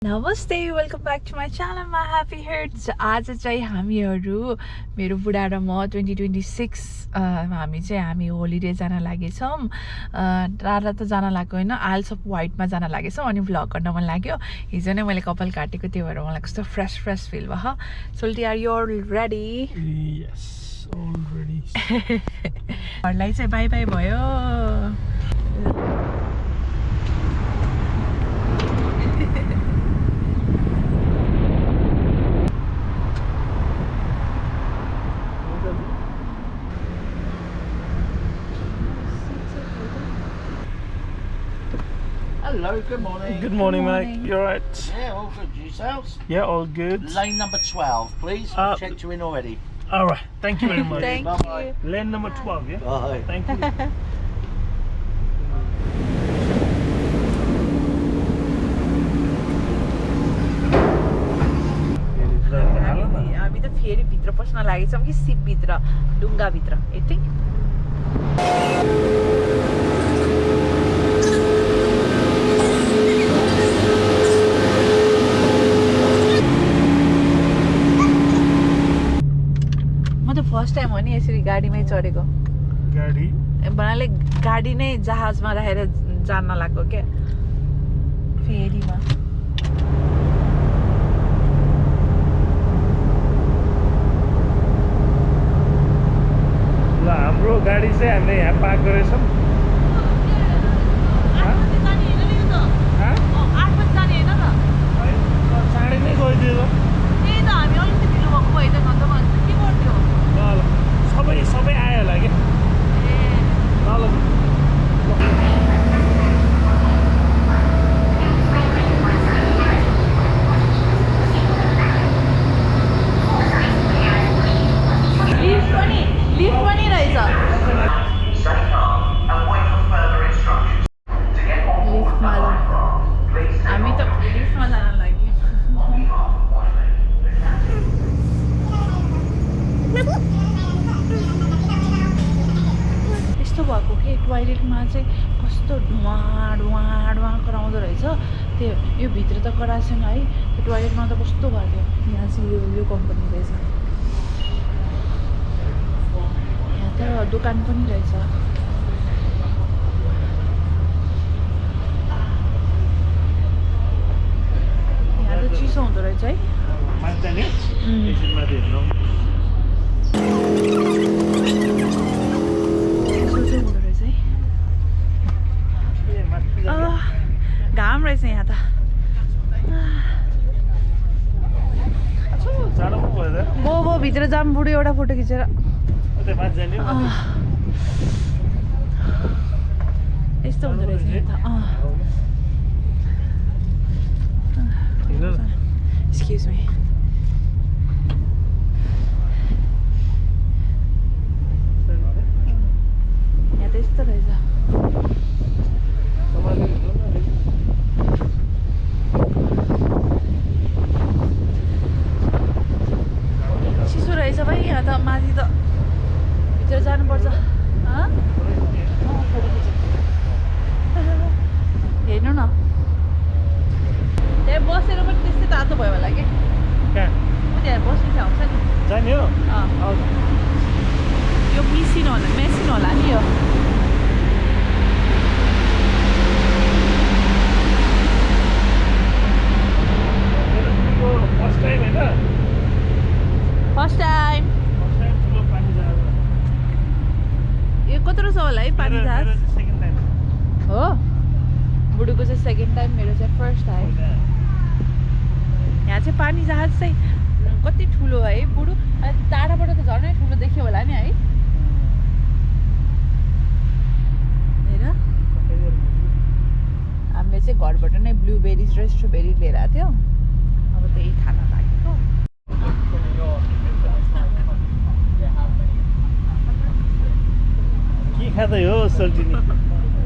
नमस्ते welcome back to my च्यानलमा happy hits. आज चाहिँ हामीहरू मेरो बुढा र म 2026 हामी होलिडे जान लागेछौँ। टाढा त जान लागेको होइन, आइल्स अफ वाइटमा जान लागेछौँ। अनि भ्लग गर्न मन लाग्यो। हिजो नै मैले कपाल काटेको, त्यही भएर मलाई कस्तो फ्रेस फिल भयो। Solti are you ready? Yes already. घरलाई चाहिँ बाई बाई भयो। Hello, good morning. Good morning, mate. You alright? Yeah, all good. Yourselves? Yeah, all good. Lane number 12, please. I've checked you in already. Alright, thank you very much. Thank Bye-bye. you. Lane number 12, yeah? Bye. Thank you. हामी त फेरि भित्र पस्न लागेछौँ कि सिपभित्र, ढुङ्गाभित्र यति। म त first time हो नि यसरी गाडीमै चढेको। गाडी बनाले गाडी नै जहाजमा राखेर जान लाग्यो क्या, फेरीमा। ल हाम्रो गाडी चाहिँ हामीले यहाँ पार्क गरेछौँ। चाँडै नै गइदियो ल सबै आयो होला कि। ल हामी त लिफ्टमा जान लाग्यो। यस्तो भएको कि टोइलेटमा चाहिँ कस्तो धुवा कराउँदो रहेछ। त्यो यो भित्र त कराएको छैन है, त्यो टोइलेटमा त कस्तो भयो। यहाँ चाहिँ यो कम्पनी रहेछ। यहाँ त दोकान पनि रहेछ। यहाँ त चिसो हुँदो रहेछ है। माथि माथि हेर्नु हुँदो रहेछ है। घाम रहेछ यहाँ त। जाडो पो भयो त। बो भित्र जाम, बुढो एउटा फोटो खिचेर। त्यहाँ माथि जाने हो। यस्तो हुँदो रहेछ यहाँ त। Excuse me. यहाँ त यस्तो रहेछ। चिसो रहेछ भाइ यहाँ त। माथि त भित्र जानुपर्छ। हेर्नु न, त्यहाँ बसेर पनि त्यस्तै तातो भयो होला कि। कहाँ त्यहाँ बस्ने ठाउँ छ नि। जाने हो? यो मेसिन होला नि यो। फर्स्ट टाइम होइन? First time. ठुलो पानी जहाज यो कत्रो छ होला है पानी जहाज? सेकेन्ड टाइम हो, बुढोको चाहिँ सेकेन्ड टाइम, मेरो चाहिँ फर्स्ट टाइम। यहाँ चाहिँ पानी जहाज चाहिँ कति ठुलो है बुढो। टाढाबाट त झनै ठुलो देख्यो होला नि है। हेर, हामीले चाहिँ घरबाट नै ब्लुबेरिज र स्ट्रबेरी लिएर आएको थियो। अब त्यही खान लागेको। के खाँदै हो सल्टिनी?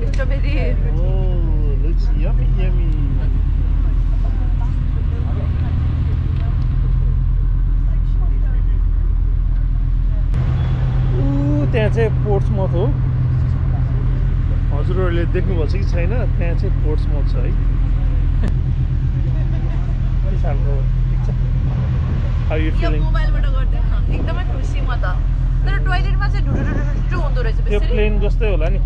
स्ट्रबेरी। Looks yummy. त्यहाँ चाहिँ पोर्ट्समथ हो। हजुरहरूले देख्नुभएको छ कि छैन, त्यहाँ चाहिँ पोर्ट्समथ छ है। सालको ठिक छ हाउ यु यो फिलिङ मोबाइलबाट गर्दैन एकदमै खुसी म त तर टोयलेटमा चाहिँ ढुढुढुढु हुँदो रहेछ त्यो बेसी प्लेन जस्तै होला नि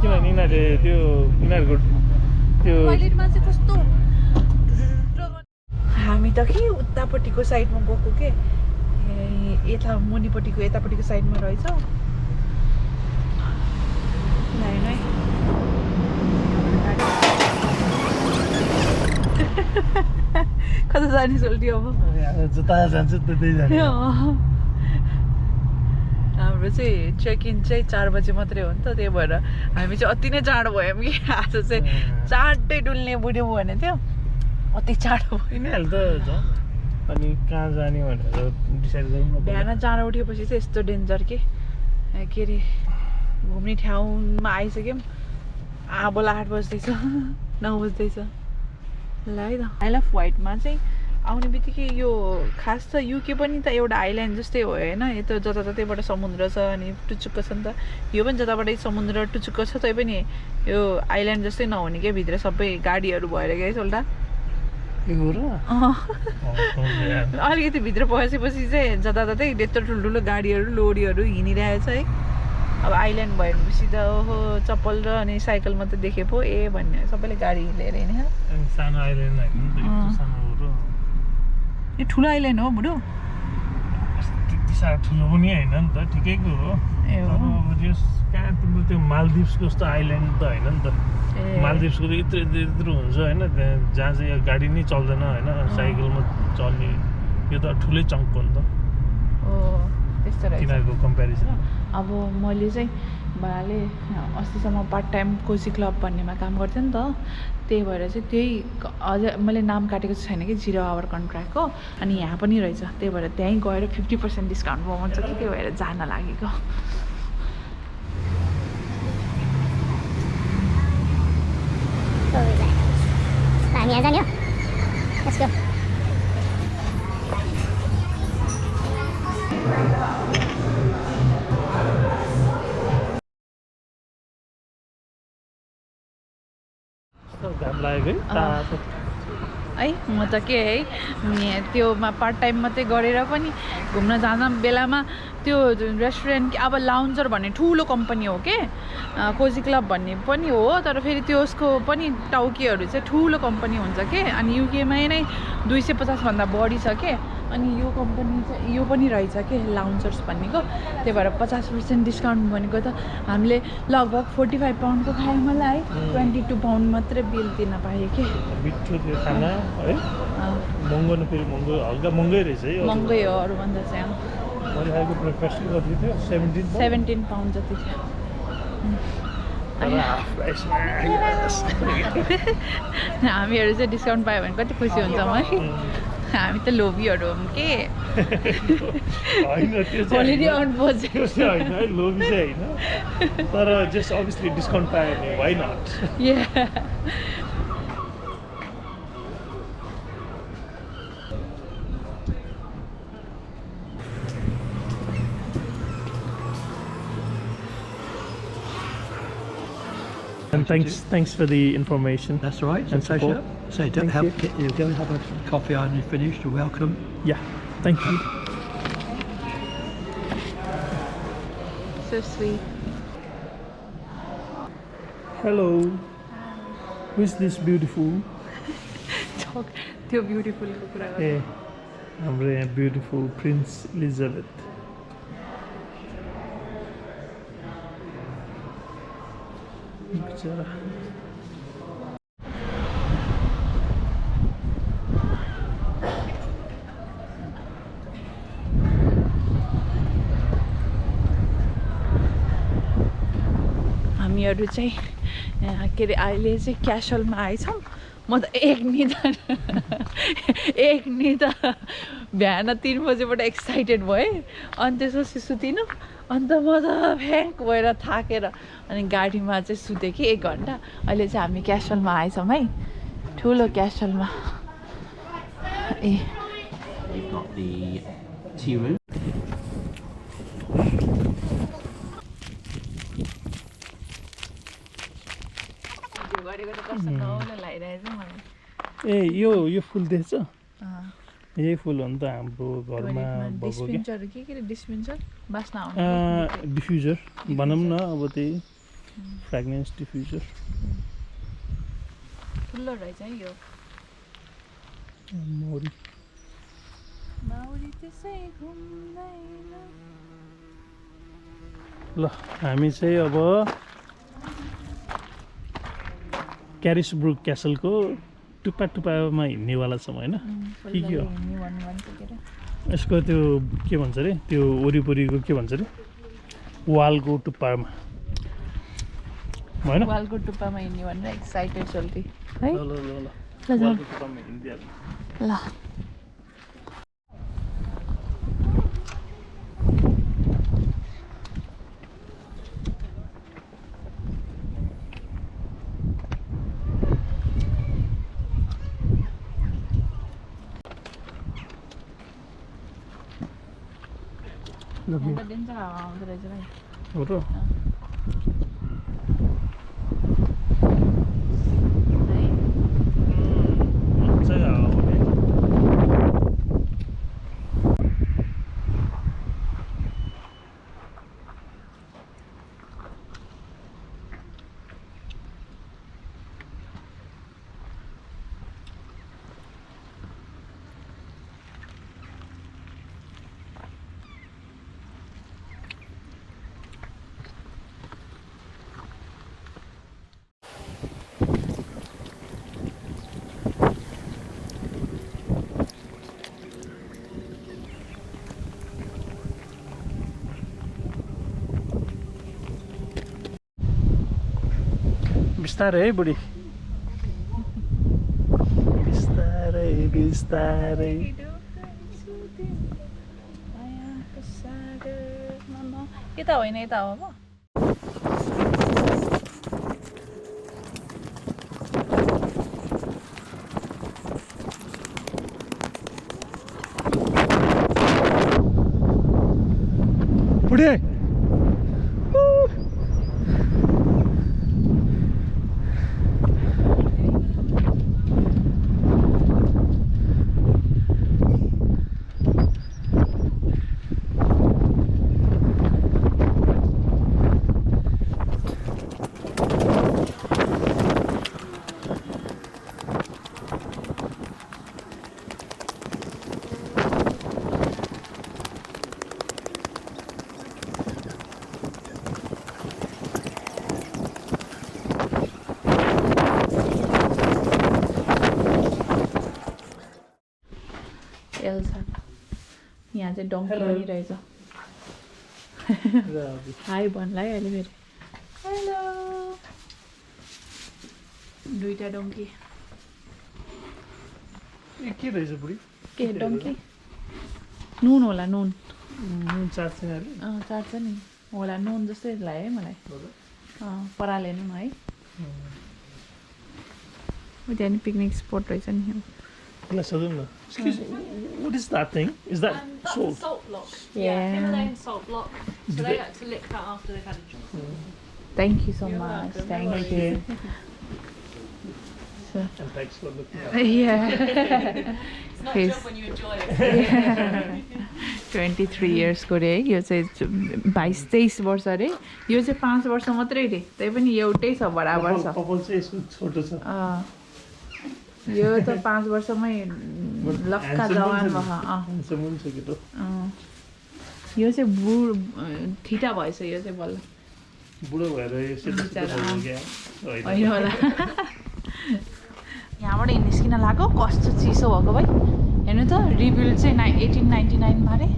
किनभने यिनीहरूले त्यो यिनीहरूको त्यो टोयलेटमा चाहिँ कस्तो हामी त के उतापट्टिको साइडमा गएको के यता मुनिपट्टिको यतापट्टिको साइडमा रहेछ लाइन है कता जाने सोल्टी अब जता जान्छ त्यतै जाने हाम्रो चाहिँ चेक इन चाहिँ 4 बजे मात्रै हो नि त त्यही भएर हामी चाहिँ अति नै चाँडो भयौँ कि आज चाहिँ चाँडै डुल्ने बुढ्यो भने थियो अति चाँडो भयो यिनीहरू त झन् अनि कहाँ जाने भनेर डिसाइड गर्नु बिहान चाँडो उठेपछि चाहिँ यस्तो डेन्जर के अरे घुम्ने ठाउँमा आइसक्यौँ आबोला 8 बज्दैछ 9 बज्दैछ ल है त आइल अफ वाइटमा चाहिँ आउने बित्तिकै यो खास त युके पनि त एउटा आइल्यान्ड जस्तै हो होइन यता जताततैबाट समुद्र छ अनि टुचुक्क छ नि त यो पनि जताबाटै समुद्र टुचुक्क छ तै पनि यो आइल्यान्ड जस्तै नहुने क्या भित्र सबै गाडीहरू भएर गए सोल्टा अलिकति भित्र पसेपछि चाहिँ जताततै यत्रो ठुल्ठुलो गाडीहरू लोरीहरू हिँडिरहेछ है अब आइल्यान्ड भएपछि त ओहो चप्पल र अनि साइकल मात्रै देखे पो ए भन्ने सबैले गाडी लिएर हिँड्ने सानो आइल्यान्ड होइन नि त सानो हो यो ठुलो आइल्यान्ड हो बुढो त्यति साह्रो ठुलो पनि होइन नि त ठिकैको हो कहाँ तिम्रो त्यो मालदिप्सको जस्तो आइल्यान्ड त होइन नि त मालदिप्सको त यत्रो हुन्छ होइन त्यहाँ जहाँ चाहिँ गाडी नै चल्दैन होइन साइकलमा चल्ने यो त ठुलै चङ्कको नि त त्यस्तो रहेछ तिनीहरूको कम्पेरिजन अब मैले चाहिँ भाइले अस्तिसम्म पार्ट टाइम कोसी क्लब भन्नेमा काम गर्थेँ नि त त्यही भएर चाहिँ त्यही अझै मैले नाम काटेको छैन कि 0 आवर कन्ट्र्याक्टको अनि यहाँ पनि रहेछ त्यही भएर त्यहीँ गएर 50% डिस्काउन्ट पाउँछ कि त्यही भएर जान लागेको हामी यहाँ जाने हो लेट्स गो घाम लागेको है है म त के है त्योमा पार्ट टाइम मात्रै गरेर पनि घुम्न जाँदा बेलामा त्यो रेस्टुरेन्ट अब लाउन्जर भन्ने ठुलो कम्पनी हो के कोजी क्लब भन्ने पनि हो तर फेरि त्यसको पनि टाउकेहरू चाहिँ ठुलो कम्पनी हुन्छ के अनि युकेमै नै 250 भन्दा बढी छ के अनि यो कम्पनी चाहिँ यो पनि रहेछ के लाउन्जर्स भन्नेको त्यही भएर 50% डिस्काउन्ट भनेको त हामीले लगभग 45 पाउन्डको खायौँ मलाई है 22 पाउन्ड मात्रै बिल तिर्न पाएँ कि मिठो त्यो खाना है महँगो न फेरि महँगो हल्का महँगै रहेछ है महँगै हो अरूभन्दा चाहिँ मैले खाएको ब्रेकफास्ट कति थियो 17 पाउन्ड जति थियो हामीहरू चाहिँ डिस्काउन्ट पायो भने कति खुसी हुन्छौँ है हामी त लोभीहरू हौँ के होलिडे आउट बजेको होइन है लोभी चाहिँ होइन तर जस्ट अभियसली डिस्काउन्ट पायो भने why not And thanks for the information. That's all right. It's And a pleasure. support. So don't Thank have you go and have a coffee when you're finished. You're welcome. Yeah, thank you. So sweet. Hello. Who is this beautiful? त्यो ब्युटिफुलको कुरा गर्नु Hey, हाम्रो यहाँ beautiful Prince Elizabeth. बिचरा हामीहरू चाहिँ के अरे अहिले चाहिँ क्यासलमा आएछौँ म त एक निदा बिहान 3 बजेबाट एक्साइटेड भएँ अनि त्यसपछि सुतिनँ अन्त म त फ्याङ्क भएर थाकेर अनि गाडीमा चाहिँ सुतेँ कि 1 घन्टा अहिले चाहिँ हामी क्यासलमा आएछौँ है ठुलो क्यासलमा ए You've got the tea room. गरेको त कस्तो नौलो लागिरहेछ मलाई ए यो फुल देख्छ यही फुल हो नि त हाम्रो घरमा भएको डिस्पेन्सर के डिस्पेन्सर बास्ना डिफ्युजर भनौँ न अब त्यही फ्रेग्रेन्स डिफ्युजर ठुलो रहेछ है यो मौरी त्यसै घुम्दैन ल हामी चाहिँ अब क्यारिसब्रुक क्यासलको टुप्पामा हिँड्नेवाला छौँ होइन के हो यसको त्यो के भन्छ अरे त्यो वरिपरिको के भन्छ अरे वालको टुप्पामा होइन वालको टुप्पामा हिँड्ने भनेर एक्साइटेड सोल्टी है ल वालको टुप्पामा हिँडिदिहाल्नु ल डेन्जर हावा आउँदो रहेछ भाइ हो र मजाले हावा आउने बिस्तारै है बुढी बिस्तारै बिस्तारै यता होइन यता हो अब बुढी एल्सा यहाँ चाहिँ डङ्की बनिरहेछ हाई भन्ला है अहिले फेरि हेलो दुईटा डङ्की के रहेछ बुढी के डङ्की नुन होला नुन चार्ज चाट्छ नि होला नुन जस्तै लाग्यो है मलाई पराले नुन है त्यहाँ नि पिकनिक स्पट रहेछ नि Let's have them. Excuse me, what is that thing? Is that salt? Salt block. Yeah. Himalayan salt block. So they like to lick that after they've had a drink. Thank you so much. Thank you. So, And thanks for looking at yeah. It's not a Yes. job when you enjoy it. 23 years को रे यो चाहिँ 22-23 वर्ष रे यो चाहिँ 5 वर्ष मात्रै रे त्यही पनि एउटै छ बराबर छ कपाल चाहिँ यसको छोटो छ यो त 5 वर्षमै लक्का जवान भयो handsome हुन्छ केटो यो चाहिँ ठिटा भएछ यो चाहिँ बल्ल बुढो भएर बिचारा, होइन होइन होला यहाँबाट निस्किन लाग्यो कस्तो चिसो भएको भाइ हेर्नु त रिबिल्ड चाहिँ 1899 मा रे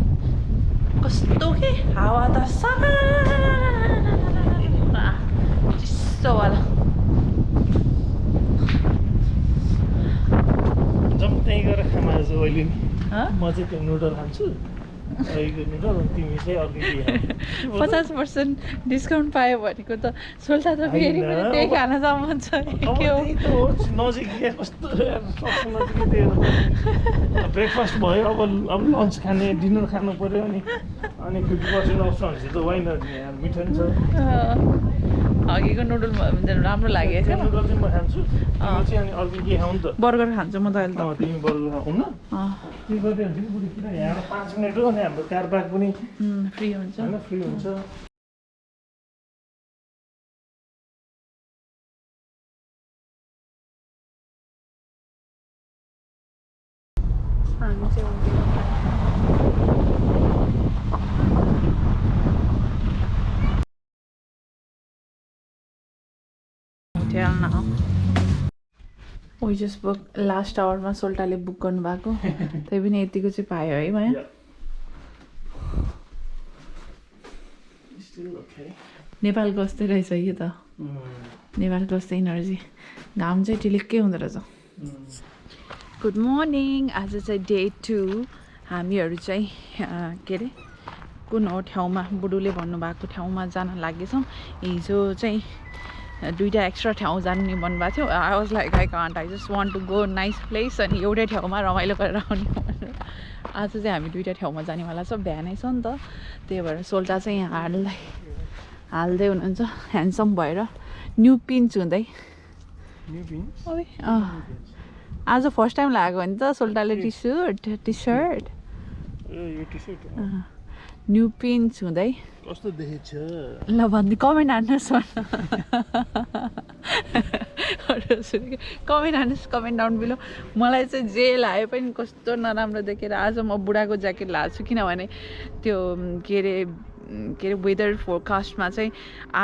कस्तो के हावा त चिसो वाला जम त्यहीँ गएर खाना आज अहिले नि हँ? म चाहिँ त्यो नुडल खान्छु अहिलेको नुडल अनि तिमी चाहिँ अर्को के खाऊ 50% डिस्काउन्ट पायो भनेको त सोल्टा त फेरि पनि त्यही खान जाउँ छ अब के हो त्यही त हो नजिक यहाँ कस्तो ब्रेकफास्ट भयो अब लन्च खाने डिनर खानु पर्यो अनि 50% अफ छ भने त वाइन मिठो नि छ अघिको नुडल राम्रो लागेको त्यो थियो नुडल चाहिँ म खान्छु तिमी चाहिँ अनि अर्को के खाऊ नि त बर्गर खान्छु म त अहिले त तिमी बर्गर खाऊ न के गर्दै हुन्छ नि बुढी किन यहाँ 5 मिनट हो अनि हाम्रो कार पार्क पनि फ्री हुन्छ हैन फ्री हुन्छ हामी चाहिँ hotel now. We just booked last hour मा सोल्टाले बुक गर्नु भएको त्यही पनि यतिको चाहिँ पायो है माया नेपालको जस्तै रहेछ यो त नेपालको जस्तै एनर्जी घाम चाहिँ टिलिक्कै हुँदो रहेछ गुड मर्निङ आज चाहिँ डे 2 हामीहरू चाहिँ के अरे कुन हो ठाउँमा बुढुले भन्नुभएको ठाउँमा जान लागेछौँ हिजो चाहिँ दुईटा एक्स्ट्रा ठाउँ जानु भन्नुभएको थियो I was like I can't I just want to go nice place अनि एउटै ठाउँमा रमाइलो गरेर आउने भनेर आज चाहिँ हामी दुईटा ठाउँमा जानेवाला छ बिहानै छ नि त त्यही भएर सोल्टा चाहिँ यहाँ हाल्दै हुनुहुन्छ ह्यान्डसम भएर न्यू पिन्च हुँदै आज फर्स्ट टाइम लगाएको हो नि त सोल्टाले टी सर्ट न्यू पिन्च हुँदै कस्तो देखेछ ल भन्दै कमेन्ट हान्नुहोस् कमेन्ट हान्नुहोस् कमेन्ट डाउन बिलो मलाई चाहिँ जे लाग्यो पनि कस्तो नराम्रो देखेर आज म बुढाको ज्याकेट लगाएको छु किनभने त्यो के अरे वेदर फोरकास्टमा चाहिँ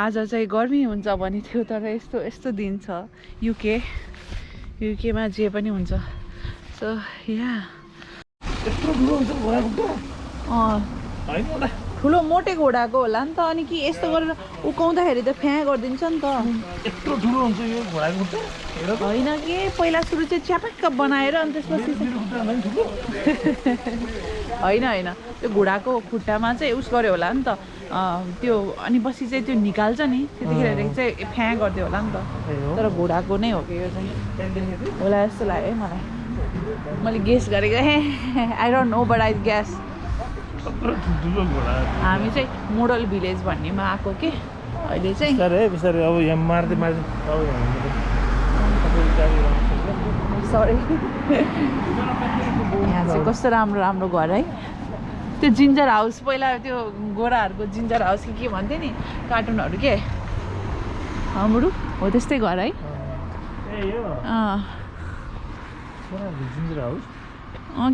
आज चाहिँ गर्मी हुन्छ भने थियो तर यस्तो दिन छ युकेमा जे पनि हुन्छ सो यहाँ ठुलो मोटे घोडाको होला नि त अनि कि यस्तो गरेर उकाउँदाखेरि त फ्याँ गरिदिन्छ नि त यत्रो ठुलो हुन्छ यो घोडाको खुट्टा होइन कि पहिला सुरु चाहिँ च्यापक्क बनाएर अनि त्यसपछि होइन त्यो घोडाको खुट्टामा चाहिँ उस गर्यो होला नि त त्यो अनि पछि चाहिँ त्यो निकाल्छ नि त्यतिखेर चाहिँ फ्याँ गरिदियो होला नि त तर घोडाको नै हो कि यो चाहिँ होला जस्तो लाग्यो है मलाई मैले गेस गरेको I don't know but I guess हामी चाहिँ मोडल भिलेज भन्नेमा आएको के अहिले चाहिँ बिस्तारै अब यहाँ मार्दै सरी यहाँ चाहिँ कस्तो राम्रो घर है त्यो जिन्जर हाउस पहिला त्यो गोराहरूको जिन्जर हाउस के भन्थ्यो नि कार्टुनहरू के हाम्रो हो त्यस्तै घर है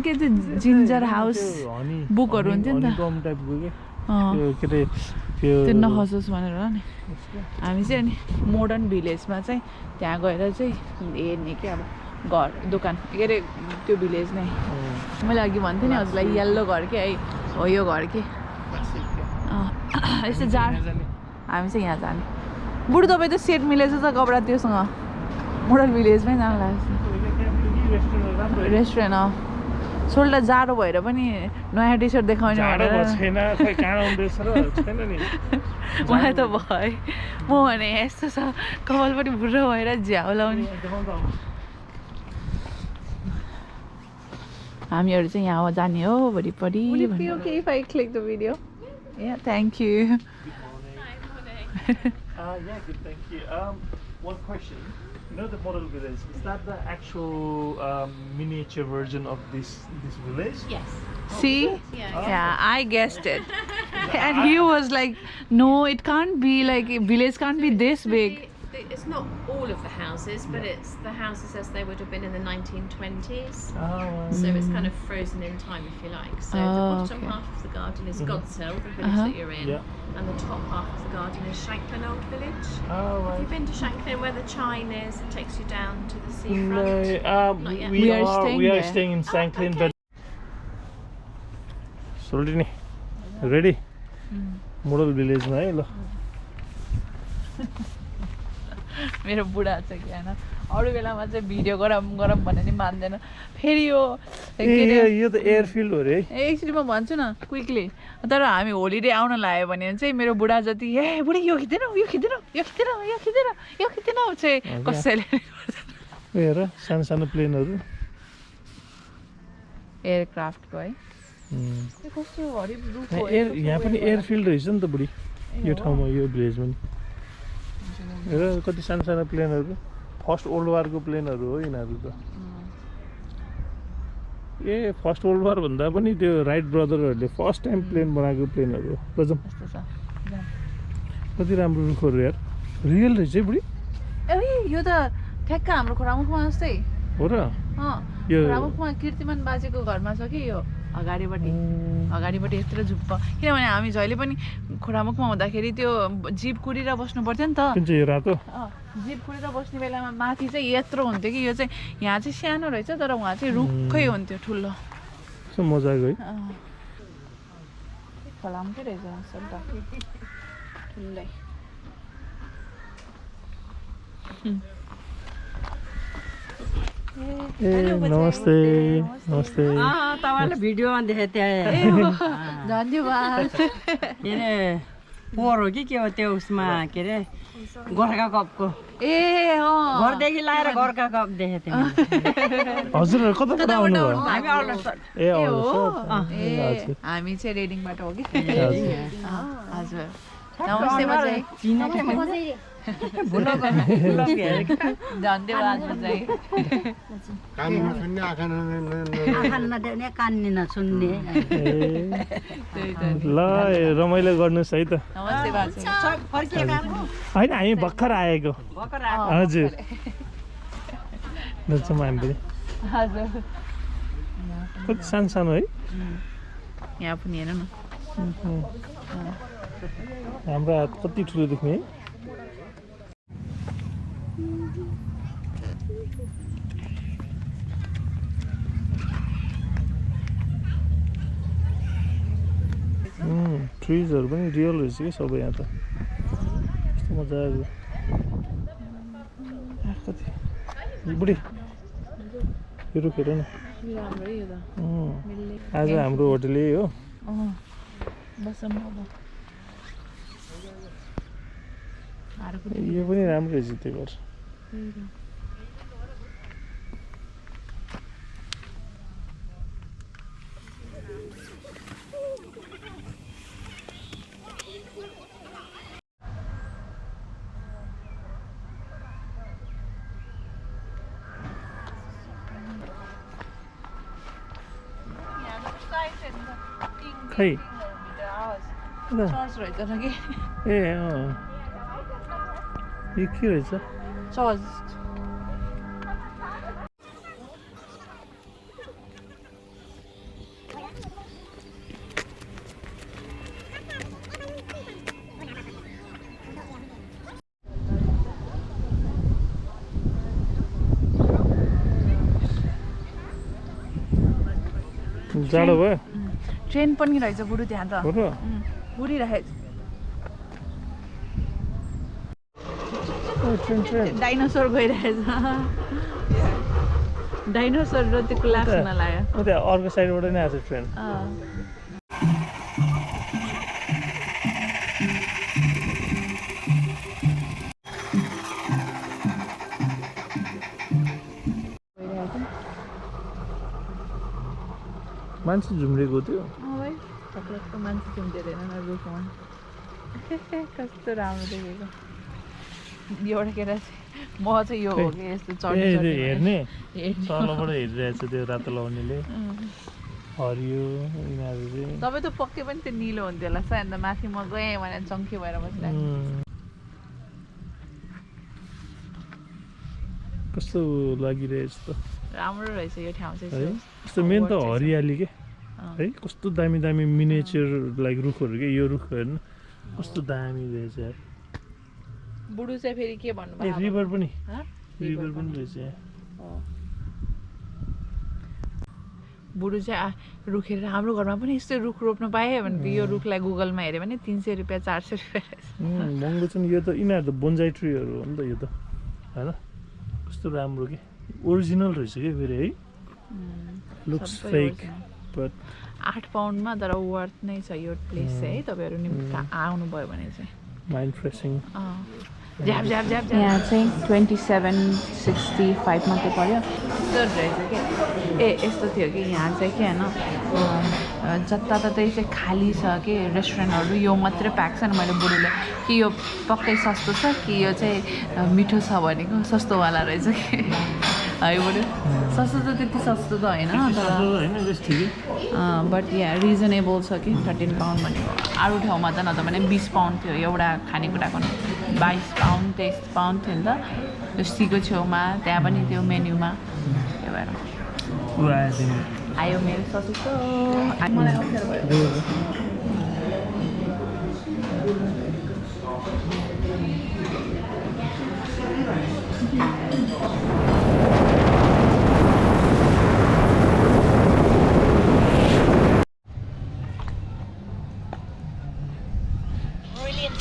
के त्यो जिन्जर हाउस बुकहरू हुन्थ्यो नि त त्यो नखसोस् भनेर नि हामी चाहिँ अनि मोडर्न भिलेजमा चाहिँ त्यहाँ गएर चाहिँ हेर्ने कि अब घर दोकान के अरे त्यो भिलेज नै मैले अघि भन्थेँ नि हजुरलाई येल्लो घर के है हो यो घर के यस्तो जाड हामी चाहिँ यहाँ जाने बुढो तपाईँ त सेट मिलेछ त कपडा त्योसँग मोडल भिलेजमै जानु लाग्छ रेस्टुरेन्ट सोल्टा जाडो भएर पनि नयाँ टी सर्ट देखाउने मलाई त भयो म भने यस्तो छ कपाल पनि बुढो भएर झ्याउ लाउने हामीहरू चाहिँ यहाँ जाने हो वरिपरि thank you One question. You know the model village, is that the actual miniature version of this village? Yes. See? Yeah, I guessed it. And he was like, no, it can't be like, a village can't be this big. It's not all of the houses, but it's the houses as they would have been in the 1920s. So it's kind of frozen in time, if you like. So the bottom half of the garden is Godshill, the village that you're in, and the top half of the garden is Shanklin Old Village. Have you been to Shanklin, where the chine is? It takes you down to the seafront. Not yet. We are staying in Shanklin, but. Soldini, ready? Model village na hai lo. मेरो बुढा चाहिँ के होइन अरू बेलामा चाहिँ video गरम भने नि मान्दैन फेरि यो यो त एयरफिल्ड हो रे एकचोटि म भन्छु न क्विकली तर हामी होलिडे आउन लाग्यो भने चाहिँ मेरो बुढा जति ए बुढी यो खिच्दैन चाहिँ कसैले हेर सानो प्लेनहरू एयरक्राफ्टको है कस्तो हरिब यहाँ पनि एयरफिल्ड रहेछ नि त बुढी यो ठाउँमा यो भिलेजमा नि हेर कति सानो सानो प्लेनहरू फर्स्ट वर्ल्ड वारको प्लेनहरू हो यिनीहरू त ए फर्स्ट वर्ल्ड वार भन्दा पनि त्यो राइट ब्रदरहरूले फर्स्ट टाइम प्लेन बनाएको प्लेनहरू हो लजम कस्तो छ कति राम्रो रुखहरू यार रियल रहेछ है बुढी ए यो त ठ्याक्क हाम्रो खोरामुखमा जस्तै हो र यो खोरामुखमा कीर्तिमान बाजेको घरमा छ कि यो अगाडिपट्टि यत्रो झुप्प किनभने हामी जहिले पनि खोरामुखमा हुँदाखेरि त्यो जिप कुरिएर बस्नु पर्थ्यो नि त कुन चाहिँ यो रातो जिप कुरेर बस्ने बेलामा माथि चाहिँ यत्रो हुन्थ्यो कि यो चाहिँ यहाँ चाहिँ सानो रहेछ तर उहाँ चाहिँ रुखै हुन्थ्यो ठुलो कस्तो मजाको है खोलामुखै रहेछ असल त ठुलै ए नमस्ते नमस्ते तपाईँले भिडियोमा देखेँ त्यहाँ धन्यवाद के अरे पोहोर हो कि के हो त्यो उसमा के अरे गोर्खा कपको ए अँ घरदेखि लाएर गोर्खा कप देखेँ त्यो हजुर कताबाट आउनुभयो हामी अल्ट्रासाउन्ड ए ए हामी चाहिँ रेडिङबाट हो कि हजुर नमस्ते बजाई धन्यवाद बजाई आँखा नदेख्ने कान नसुन्ने ल रमाइलो गर्नुहोस् है त नमस्ते बाजे होइन हामी भर्खर आएको हजुर जान्छौँ हामी पनि हजुर कति सानो सानो है यहाँ पनि हेर्नु न हाम्रो हात कति ठुलो देख्ने है ट्रिजहरू पनि रियल रहेछ कि सबै यहाँ त कस्तो मजाको कति बुढी यो रुख हेर न आज हाम्रो होटल यही हो यो पनि राम्रो रहेछ त्यो घर खै चर्च रहेछ कि ए यो के रहेछ चर्च जाडो भयो ट्रेन पनि रहेछ बुढो त्यहाँ त हो र बुढिरहेछ ट्रेन डाइनोसर गइरहेछ डाइनोसर र त्यो क्लास हुन लाग्यो त्यहाँ अर्को साइडबाट नै आएको छ ट्रेन मान्छे झुम्रेको थियो भाइ चक्लेटको मान्छे झुम्रेदैन न रुखमा कस्तो राम्रो देखेको एउटा केटा चाहिँ म चाहिँ यो हो कि यस्तो चढ्ने हेर्ने तलबाट हेरिरहेछ त्यो रातो लाउनेले हरियो यिनीहरू चाहिँ तपाईँ त पक्कै पनि त्यो निलो हुन्थ्यो होला सायद अन्त माथि म गएँ भनेर चङ्खे भएर बसिरहेको कस्तो लागिरहेछ त राम्रो रहेछ यो ठाउँ चाहिँ है कस्तो मेन त हरियाली के है कस्तो दामी दामी मिनेचर लाइक रुखहरू के यो रुख हेर्नु कस्तो दामी रहेछ यार बुढो चाहिँ फेरि के भन्नु ए रिभर पनि रहेछ बुढो चाहिँ रुख हेरेर हाम्रो घरमा पनि यस्तो रुख रोप्नु पाएँ भने यो रुखलाई गुगलमा हेऱ्यो भने 300 रुपियाँ 400 रुपियाँ महँगो छ नि यो त यिनीहरू त बोन्जाई ट्रीहरू हो नि त यो त होइन कस्तो राम्रो के ओरिजिनल रहेछ कि फेरि है लुक्स फेक बट 8 पाउन्डमा तर वर्थ नै छ यो प्लेस चाहिँ है तपाईँहरू नि आउनुभयो भने चाहिँ माइन्ड फ्रेसिङ झ्याप झ्याप झ्याप यहाँ चाहिँ 2765 मात्रै पऱ्यो रहेछ क्या ए यस्तो थियो कि यहाँ चाहिँ के होइन जताततै चाहिँ खाली छ कि रेस्टुरेन्टहरू यो मात्रै पाएको छ नि मैले बुढोले कि यो पक्कै सस्तो छ कि यो चाहिँ मिठो छ भनेको सस्तोवाला रहेछ कि है बुढो सस्तो त त्यति सस्तो त होइन बट यहाँ रिजनेबल छ कि 13 पाउन्ड भनेको अरू ठाउँमा त न त भने 20 पाउन्ड थियो एउटा खानेकुराको 22 पाउन्ड 23 पाउन्ड थियो नि त त्यो सीको छेउमा त्यहाँ पनि त्यो मेन्युमा त्यही भएर आयो मेरो सस्तो मलाई अप्ठ्यारो भयो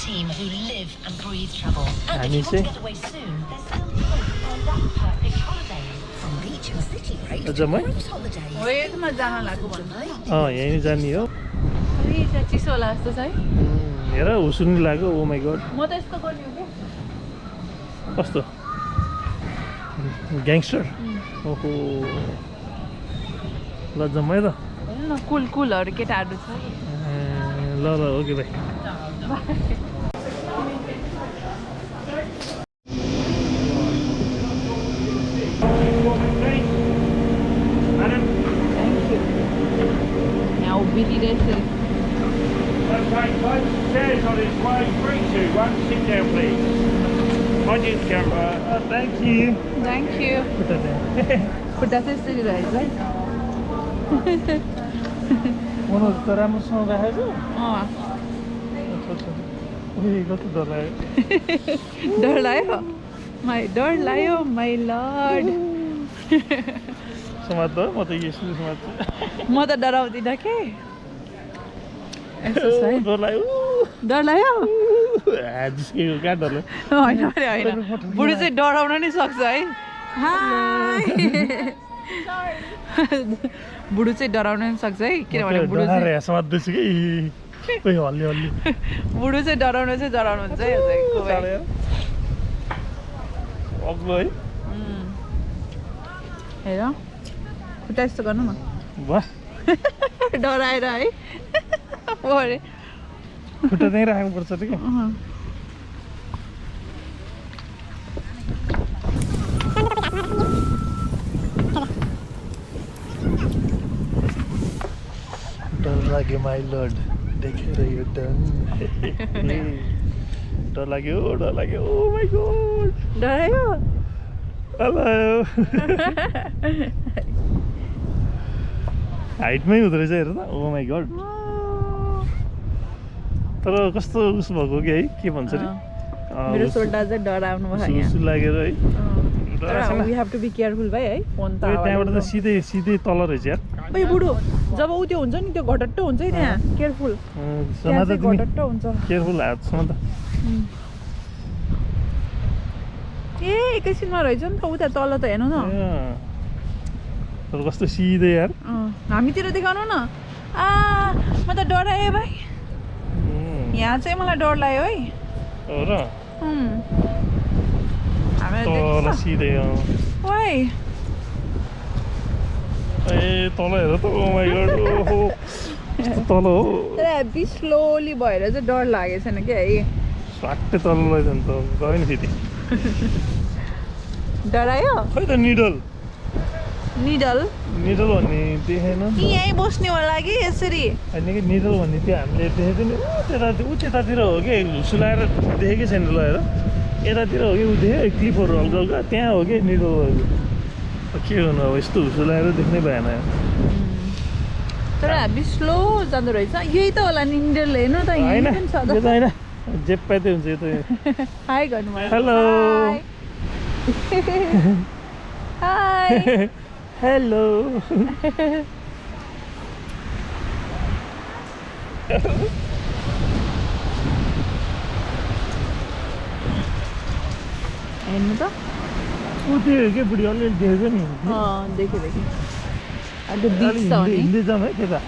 Team who live and breathe travel. And if you want to get away soon, there's still time to find that perfect holiday. From beach and city break to cruise holidays. हो यसमा जान लाग्यो भन्नु यहीँ जाने हो त्यहाँ चिसो होला जस्तो छ है हेर हुसुनी लाग्यो ओ माई गड म त यस्तो गर्ने हो कि कस्तो ग्याङ्स्टर ओहो लज्जमै त हेर्नु न कुल कुलहरू केटाहरू छ ल ल ओके भाइ यहाँ उभिरहेछ Okay, close the stairs on its way. 3, 2, 1, sit down please. On your camera. Thank you. Thank you खुट्टा चाहिँ यसरी रहेछ है मनोज त राम्रोसँग राखेको कति डर लाग्यो डर लाग्यो डर लाग्यो माई लर्ड समात्दा म त यसो समात्छु म त डराउँदिनँ के यस्तो छ है डर लाग्यो डर लाग्यो जिस्केको कहाँ डर लाग्यो होइन होइन बुढो चाहिँ डराउन नि सक्छ है बुढो चाहिँ डराउन नि सक्छ है किनभने बुढो चाहिँ समात्दैछु कि कोही हल्ली हल्ली बुढो चाहिँ डराउनुहुन्छ है अग्लो है हेर खुट्टा यस्तो गर्नु न वाह डराएर है अरे खुट्टा त्यहीँ राख्नुपर्छ त क्या डर लाग्यो माई लर्ड देखेर यो डन डर लाग्यो ओ माई गॉड डरायो हेलो हाइटमै हुँदो रहेछ हेर त ओ माई गड तर कस्तो उस भएको कि है के भन्छ नि मेरो सोल्डा चाहिँ डराउनु भयो उस लागेर है we have to be careful भाइ है फोन त त्यहाँबाट त सिधै तल रहेछ यार ओइ बुढो जब उ त्यो हुन्छ नि त्यो घटट्ट हुन्छ है त्यहाँ केयरफुल घटट्ट हुन्छ केयरफुल हात समात ए एकैछिनमा रहेछ नि त उता तल त हेर्नु न तर कस्तो सिधै यार हामीतिर देखाउनु न म त डराएँ भाइ यहाँ चाहिँ मलाई डर लाग्यो है हो र तल सिधै ओइ ए तल हेर त ओ माई गॉड ओहो तल हो तर हेभी स्लोली भएर चाहिँ डर लागेको छैन क्या है स्वाट्टै तल लैजान्छ नि त गयो नि फेरि डरायो खै त निडल निडल भन्ने देखेन कि यहीँ बस्ने होला कि यसरी होइन कि निडल भन्ने त्यो हामीले देखेको नि त्यतातिर हो कि सुलाएर देखेकै छैन ल हेर यतातिर हो कि ऊ देख्यो क्लिपहरू हल्का हल्का त्यहाँ हो कि निडल भएको के गर्नु अब यस्तो सुलाएर देख्नै भएन तर हामी स्लो जाँदो रहेछ यही त होला निडल हेर्नु त होइन यही पनि छ यो त होइन जे पाइदै हुन्छ यो त हाई गर्नुभयो हेलो हाई हेलो हेर्नु त ऊ त्यो के बुढी अलिअलि देखेको नि देखेँ त्यो बिच छ नि हिँड्दै जाउँ है त्यता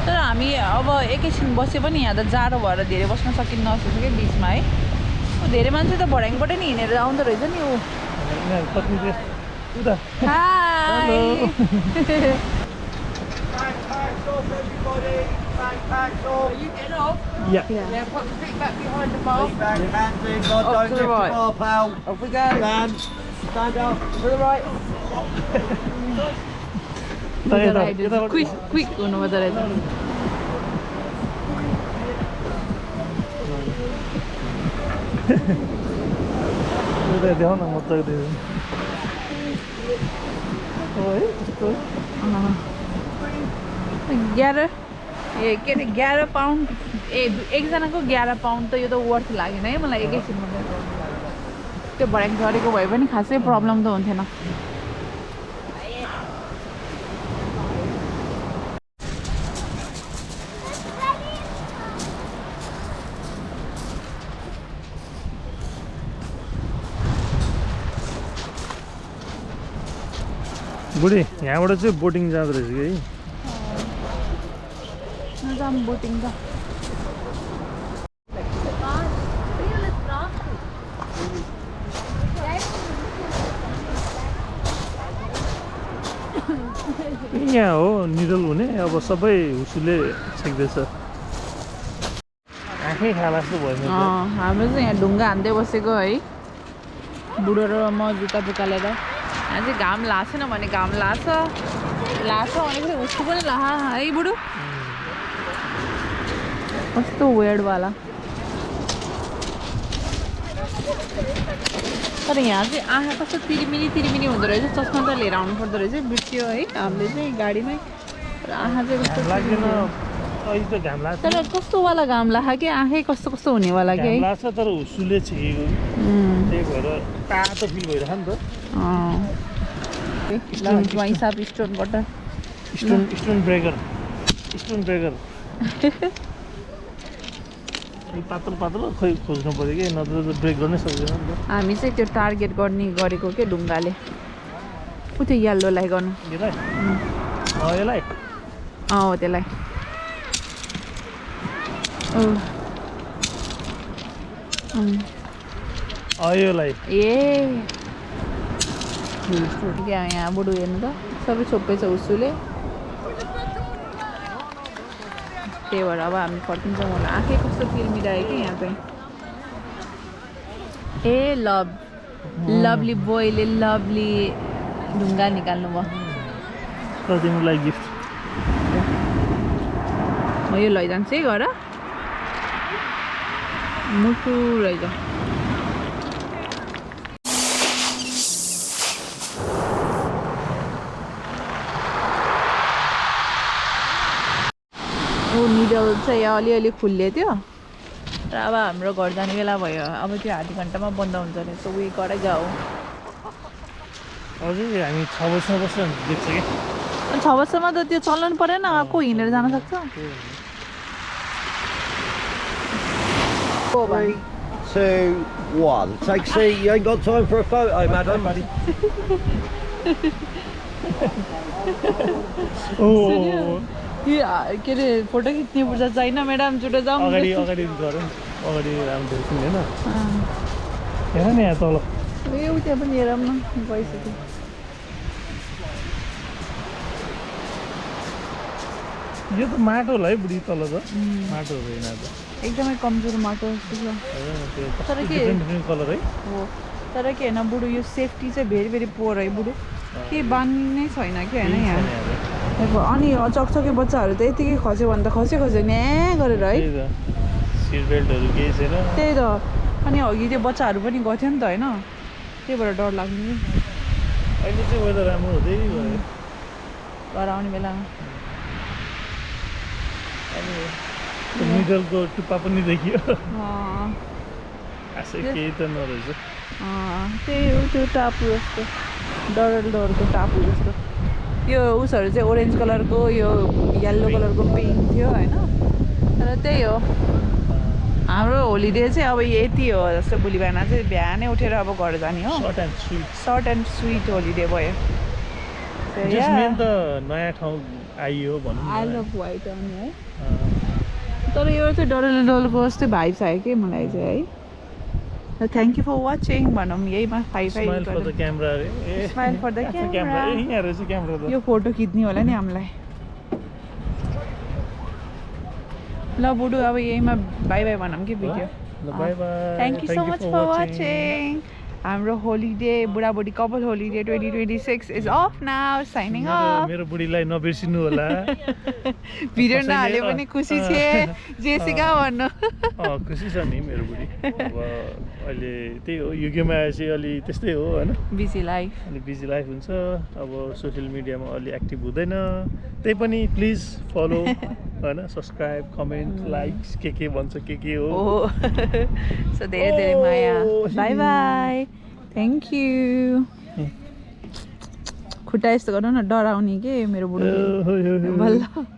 तर हामी अब एकैछिन बसे पनि यहाँ त जाडो भएर धेरै बस्न सकिन्न जस्तो क्या बिचमा है धेरै मान्छे त भड्याङबाट नि हिँडेर आउँदो रहेछ नि ऊ high Yeah. Yeah, put the feet back behind the bar. Don't to the right. far, pal. Off we go. Stand up. To the right. Quick गर्नु पर्दो रहेछ देखाउन मजाको देख्छु हो है कस्तो 11 के अरे 11 पाउन्ड एकजनाको 11 पाउन्ड त यो त वर्थ लागेन है मलाई एकैछिनमा त्यो भड्याङ झरेको भए पनि खासै प्रब्लम त हुन्थेन बुढी यहाँबाट चाहिँ बोटिङ जाँदो रहेछ कि जाम बोटिङ त यहाँ हो निडल हुने अब सबै हुसुले छेक्दैछ आँखै खाला जस्तो भयो हाम्रो चाहिँ यहाँ ढुङ्गा हान्दै बसेको है बुढो र म जुत्ता पुकालेर यहाँ चाहिँ घाम लाग्छेन भने घाम लाग्छ भनेपछि उसको पनि ला है बुढो कस्तो वेयर्डवाला तर यहाँ चाहिँ आँखा कस्तो तिरिमिरी हुँदो रहेछ चस्मा त लिएर आउनु पर्दो रहेछ बिर्सियो है हामीले चाहिँ गाडीमै र आँखा चाहिँ कस्तो तर कस्तोवाला घाम लाग्छ कि आँखै कस्तो कस्तो हुनेवाला कि है लाग्छ तर हुसुले छेकेको त्यही भएर तातो फिल भइरहेको नि त हिसाब स्टोनबाट स्टोन ब्रेकर पातलो खोइ खोज्नु पऱ्यो कि नत्र त ब्रेक गर्नै सक्दैन नि त हामी चाहिँ त्यो टार्गेट गरेको के ढुङ्गाले ऊ त्यो यल्लोलाई गर्नु यसलाई हो त्यसलाई यसलाई ए यहाँ बुढो हेर्नु त सबै छोप्पै छ उसुले त्यही भएर अब हामी फर्किन्छौँ होला आँखै कस्तो तिर्मिरहेको कि यहाँ चाहिँ ए लभली बोयले लभली ढुङ्गा निकाल्नु भयो तिमीलाई गिफ्ट म यो लैजान्छु है घर मुटु रहेछ निडल चाहिँ अलिअलि खुल्ले थियो र अब हाम्रो घर जाने बेला भयो अब त्यो आधी घन्टामा बन्द हुन्छ रहेछ उयो गरै जाऊ हजुर हामी 6 बजीसम्म बस्छ देख्छ कि 6 बजीसम्म त त्यो चल्नु परेन को हिँडेर जान सक्छ 3, 2, 1. Take a seat. You ain't got time for a photo, madam. के अरे फोटो खिच्ने फुर्सद छैन म्याडम छुट्टो जाउँ अगाडि गरौँ अगाडि राम्रो देखिन्छ हैन हेर नि यहाँ तल ए उता पनि हेरौँ न गइसक्यो यो त माटो होला है बुढी तल त माटो होइन त एकदमै कमजोर माटो जस्तो छ तर के कलर है हो तर के होइन बुढो यो सेफ्टी चाहिँ भेरी पोर है बुढो के बान्ने छैन कि होइन यहाँ अनि चकचके बच्चाहरू त यतिकै खस्यो भने त खस्यो न्या गरेर है सिट बेल्टहरू केही छैन त्यही त अनि अघि त्यो बच्चाहरू पनि गर्थ्यो नि त होइन त्यही भएर डर लाग्ने कि अहिले चाहिँ वेदर राम्रो हुँदै गयो घर आउने बेलामा मिडलको टुप्पा पनि देखियो खासै केही त नरहेछ त्यही हो त्यो टापु जस्तो डरको टापु जस्तो यो उसहरू चाहिँ ओरेन्ज कलरको यो येल्लो कलरको पेन्ट थियो होइन तर त्यही हो हाम्रो होलिडे चाहिँ अब यति हो जस्तो भोलि बिहान चाहिँ बिहानै उठेर अब घर जाने हो सर्ट एन्ड स्विट होलिडे भयो So जस्ट yeah, मेन त नयाँ ठाउँ आइयो भनौँ I न love white on है तर यो चाहिँ डरले डोलको जस्तै भाइब्स आयो कि मलाई चाहिँ है थ्याङ्क यू फर वाचिङ भनौँ यहीमा स्माइल फर द क्यामेरा अरे Smile for the camera. यहाँ रहेछ क्यामेरा त यो फोटो खिच्ने होला नि हामीलाई ल बुडु अब यहीमा बाई बाई भनौँ कि video bye bye thank you so much for watching हाम्रो होलिडे बुढाबुढी couple holiday 2026 is off now signing off मेरो बुढीलाई नबिर्सिनु होला भिडियो नहाले पनि खुसी छे जेसिका भन्नु खुसी छ नि मेरो बुढी अब अहिले त्यही हो युकेमा आएपछि अलि त्यस्तै हो होइन बिजी लाइफ अलि बिजी लाइफ हुन्छ अब सोसियल मिडियामा अलि एक्टिभ हुँदैन त्यही पनि प्लिज फलो होइन सब्सक्राइब कमेन्ट लाइक्स के भन्छ के हो सो धेरै धेरै माया बाई बाई थ्याङ्क यू खुट्टा यस्तो गर्नु न डराउने के मेरो बुढो बल्ल